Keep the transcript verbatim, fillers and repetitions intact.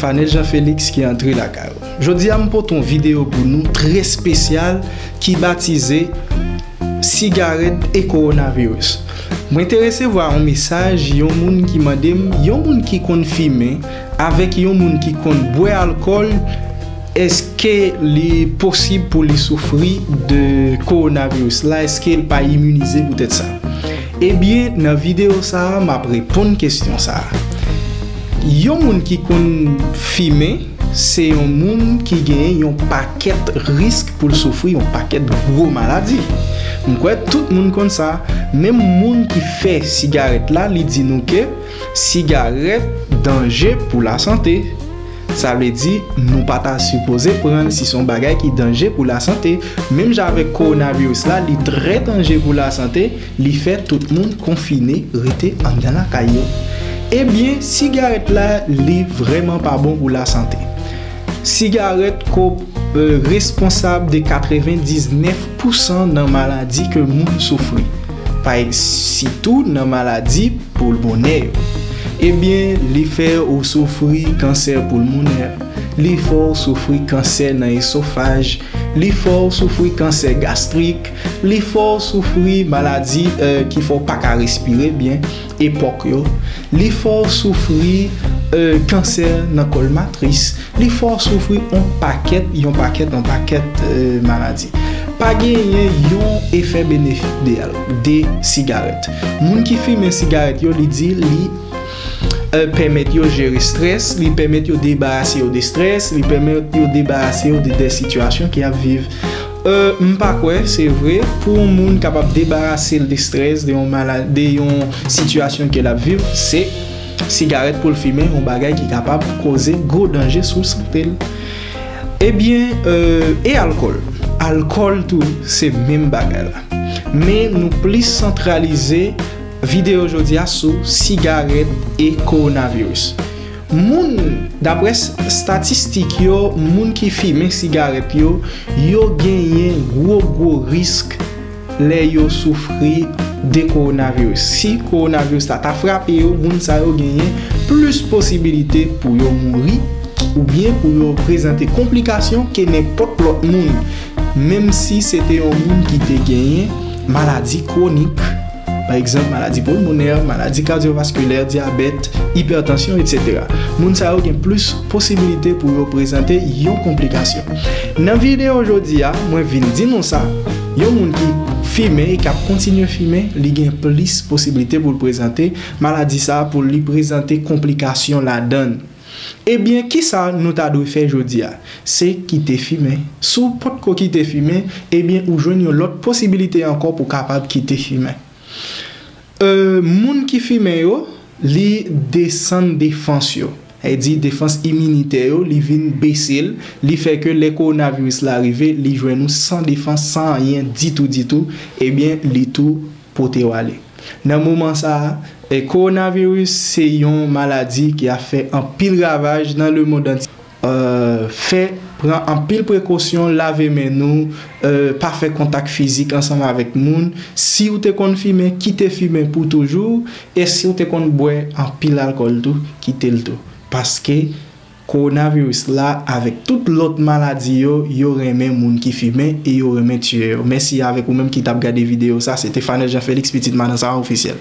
Fanel Jean Felix ki antre lakay ou. Jodi a m pote yon videyo pou nou trè espesyal ki batize sigarèt e kowonaviris. Mwen te resevwa yon mesaj yon moun ki mande m, yon moun ki konn fimen avèk yon moun ki konn bwè alkòl, èske li posib pou li soufri de kowonaviris la? Èske l pa iminize poutèt sa? Ebyen, nan videyo sa a, m ap reponn kesyon sa a. Yon moun ki konn fimen, se yon moun ki genyen yon pakèt risk pou l soufri yon pakèt gwo maladi. M kwè tout moun konn sa, menm moun ki fè sigarèt la, li di nou ke sigarèt danje pou lasante. Sa vle di, nou pa ta sipoze pran l si se yon bagay ki danje pou lasante. Menm jan avèk kowonaviris la, li trè danje pou lasante, li fè tout moun konfine, rete anndan lakay yo. Ebyen, sigarèt la, li vrèman pa bon pou lasante. Sigarèt ko, e, responsab de katrevendiznèf pousan nan maladi ke moun soufri. Pa ex-, sitou nan maladi poulmonè yo. Ebyen, li fè ou soufri kansè poulmonè, li fè ou soufri kansè nan esofaj, li fè ou soufri kansè gastrik, li fè ou soufri maladi, e, ki fè ou pa ka respire byen, epòk yo, li fè ou soufri, e, kansè nan kòl matris, li fè w soufri yon pakèt, yon pakèt, yon pakèt, e, maladi. Pa genyen yon efè benefik de, de sigarèt. Moun ki fimen sigarèt yo, li di li, e, pèmèt yo jere estrès, li pèmèt yo debarase yo de estrès, li pèmèt yo debarase yo de, de sitiyasyon ke y ap viv. E, m pa kwè, se vre, pou yon moun kapab debarase l de estrès, de yon mala-, de yon sitiyasyon ke l ap viv, se sigarèt pou l fimen, yon bagay ki kapab koze gwo danje sou sante l. Ebyen, e, e alkòl? Alkòl tou, se menm bagay la. Men nou plis santralize videyo jodi a sou sigarèt e kowonaviris. Moun, daprè s-, estatistik yo, moun ki fimen sigarèt yo, yo genyen gwo, gwo risk lè yo soufri de kowonaviris. Si kowonaviris la ta frape yo, moun sa yo genyen plis posibilite pou yo mouri oubyen pou yo prezante konplikasyon ke nenpòt lòt moun, menm si se te yon moun ki te genyen maladi kwonik, pa egzanp, maladi pulmonè, maladi kadyovaskilè, dyabèt, ipètansyon, etsetera. Moun sa yo gen plis posibilite pou yo prezante yon konplikasyon. Nan videyo jodi a, mwen vin di nou sa, yon moun ki fimen e k ap kontinye fimen, li gen plis posibilite pou l prezante maladi sa a, pou li prezante konplikasyon ladan l. Ebyen, kisa nou ta dwe fè jodi a? Se kite fimen. Si w potko kite fimen, ebyen, ou jwenn yon lòt posibilite ankò pou w kapab kite fimen. E, moun ki fimen yo, li desann defans yo. Sa vle di defans iminitè yo, li vin bese l, li fè ke lè kowonaviris la rive, li jwenn ou san defans, san anyen ditou, ditou, ebyen, li tou pote w ale. Nan moman sa a, e, kowonaviris se yon maladi ki ap fè anpil ravaj nan lemond antye. E, fè, pran anpil prekosyon, lave men nou, e, pa fè kontak fizik ansanm avèk moun. Si w te konn fimen, kite fimen pou toujou. E si w te konn bwè anpil alkòl tou, kite l tou. Paske kowonaviris la, avèk tout lòt maladi yo, yo renmen moun ki fimen e yo renmen tiye yo. Mèsi avèk ou menm ki t ap gade videyo sa. Se te Fanel Jean Felix, pitit Madan Sara ofisyèl.